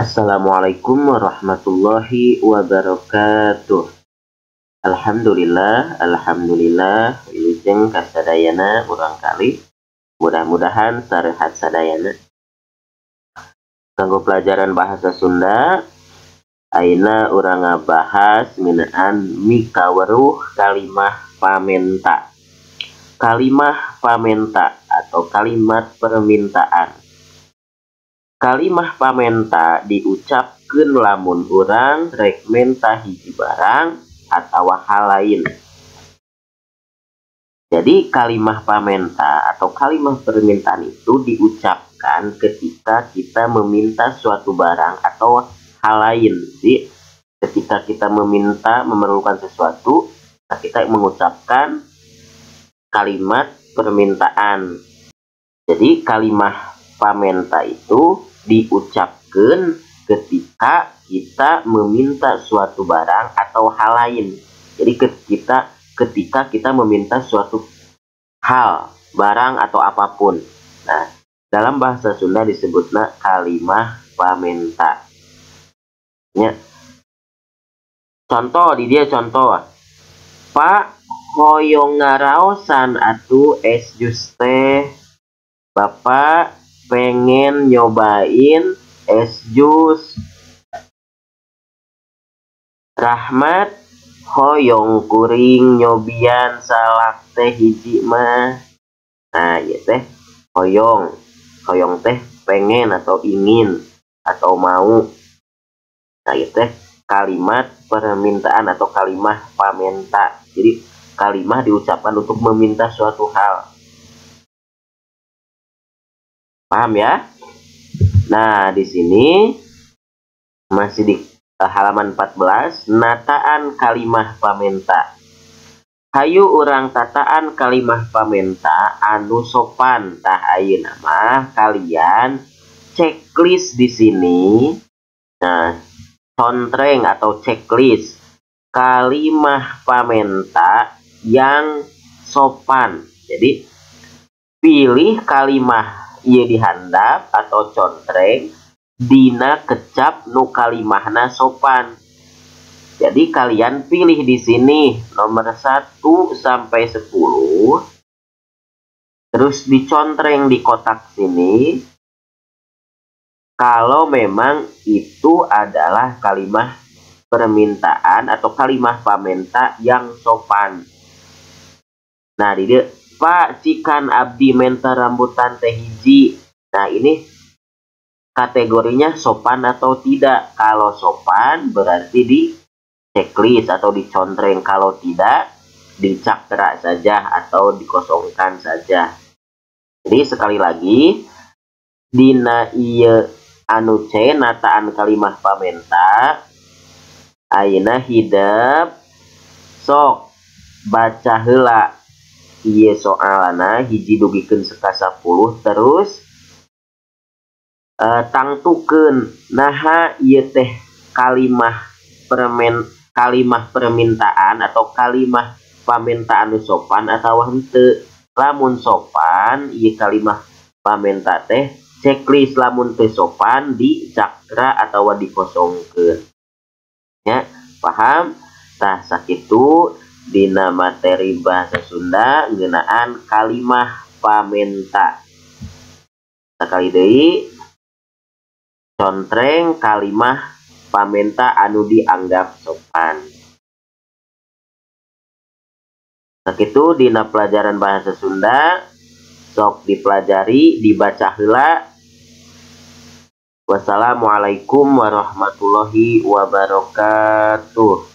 Assalamualaikum warahmatullahi wabarakatuh. Alhamdulillah, alhamdulillah, wilujeng kasadayana urang kali. Mudah-mudahan sarehat sadayana. Kanggo pelajaran bahasa Sunda, ayeuna urang ngabahas ngeunaan mikaweruh kalimah pamenta. Kalimah pamenta atau kalimat permintaan. Kalimah pamenta diucapkeun lamun urang rek menta hiji barang atawa hal lain. Jadi kalimah pamenta atau kalimah permintaan itu diucapkan ketika kita meminta suatu barang atau hal lain. Jadi ketika kita meminta, memerlukan sesuatu, kita mengucapkan kalimat permintaan. Jadi kalimah pamenta itu diucapkan ketika kita meminta suatu barang atau hal lain. Jadi ketika kita meminta suatu hal, barang atau apapun. Nah, dalam bahasa Sunda disebutnya kalimah pamenta. Ya. Contoh di dia contoh. Pak hoyong ngaraosan atuh es jus teh. Bapak pengen nyobain es jus. Rahmat hoyong kuring nyobian salak teh hiji mah. Nah, ya teh hoyong. Hoyong teh pengen atau ingin atau mau. Nah, ya teh kalimat permintaan atau kalimah pamenta. Jadi kalimah diucapkan untuk meminta suatu hal. Paham ya? Nah, di sini masih di halaman 14, nataan kalimah pamenta. Hayu urang tataan kalimah pamenta anu sopan. Tah ayeuna mah kalian checklist di sini. Nah, contreng atau checklist kalimah pamenta yang sopan. Jadi pilih kalimah ieu dihandap atau contreng dina kecap nu kalimahna sopan. Jadi kalian pilih di sini nomor 1 sampai 10. Terus dicontreng di kotak sini kalau memang itu adalah kalimah permintaan atau kalimah pamenta yang sopan. Nah, di dieu Pak cikan abdi menta rambutan teh hiji. Nah, ini kategorinya sopan atau tidak. Kalau sopan berarti di checklist atau dicontreng, kalau tidak dicakra saja atau dikosongkan saja. Jadi sekali lagi dina ieu anu C nataan kalimah pamenta ayeuna hidep sok baca heula ieu soalna hiji dugikeun seka 10 terus tangtukeun naha ieu teh kalimah permintaan atau kalimah pamenta anu sopan atau henteu. Lamun sopan ieu kalimah pamenta teh checklist, lamun teu sopan dicakra atau dikosongkeun. Ya, paham? Tah sakitu dina materi bahasa Sunda ngeunaan kalimah pamenta. Sakali deui contreng kalimah pamenta anu dianggap sopan. Sakitu dina pelajaran bahasa Sunda, sok dipelajari, dibaca heula. Wassalamualaikum warahmatullahi wabarakatuh.